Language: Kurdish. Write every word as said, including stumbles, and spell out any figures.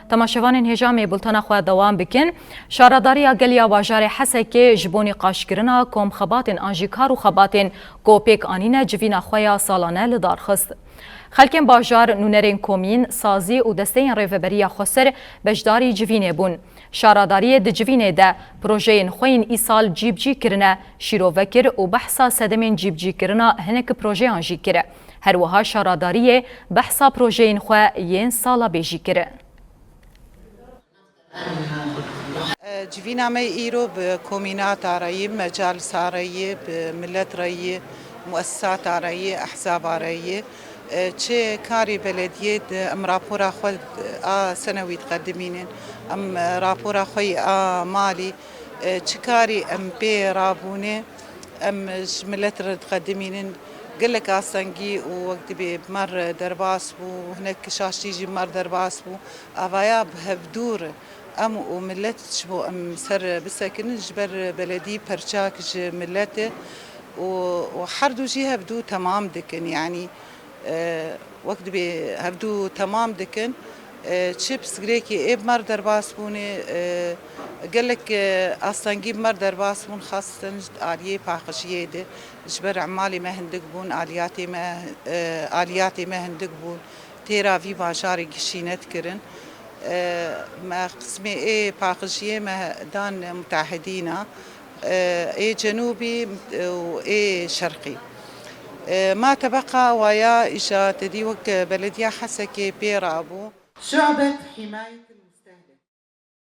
Temaşevanên hêja, em ê bultena xwe dewam bikin. Şaredariya Gel ya bajarê Hesekê ji bo nîqaşkirina kom xebatên an jî kar û xebatên ku pêk anîne civîna xwe ya salane li dar xist. Xelkên bajar, nûnerên komîn, sazî û desteyên rêveberiya xweser beşdarî civînê bûn. Şaredariyê di civînê de projeyên xwe yên îsal cîbicî kirine, şîrove kir û behsa sedemên cîbicîkirina hinek projeyan jî kir. Her wiha şaredariyê behsa projeyên xwe yên sala bê jî kir. Civîna me îro bi komînata re yî, mecalisa re yî, bi milet re yî, muessisata re yî, ehzaba re yî. Çi karî belediyê di, em rapora xwe a senewî diqedimînin, em rapora xwe yî a malî, çi karî em pê rabûne, em ji milet re diqedimînin. Gelek astengî û wek dibê bi me re derbas bû, hinek şaştî jî bi me re derbas bû. Avaya bi hevdû re em û milet ji bo em ser bisekinin, ji ber beledî perçak ji milet e û, û her du jî hevdû temam dikin. Yanî, e, wek dibê hevdû temam dikin. E, çi pirsgirêkê ê bi me re derbas bûne, e, gelek, e, astengî bi me re derbas bûn, xaseten ji aliyê paqijiyê de. Ji ber emalê me hindik bûn, aliyatê me, e, aliyatê me hindik bûn. Têra vî bajarê gişîne dikirin. E, me qismê ê paqijiyê me dan mutahidîna, e, ê cenûbî û ê şerqî. E, ma tebeqa waya îja tedî wek belediya Hesekê pê rabû. شعبة حماية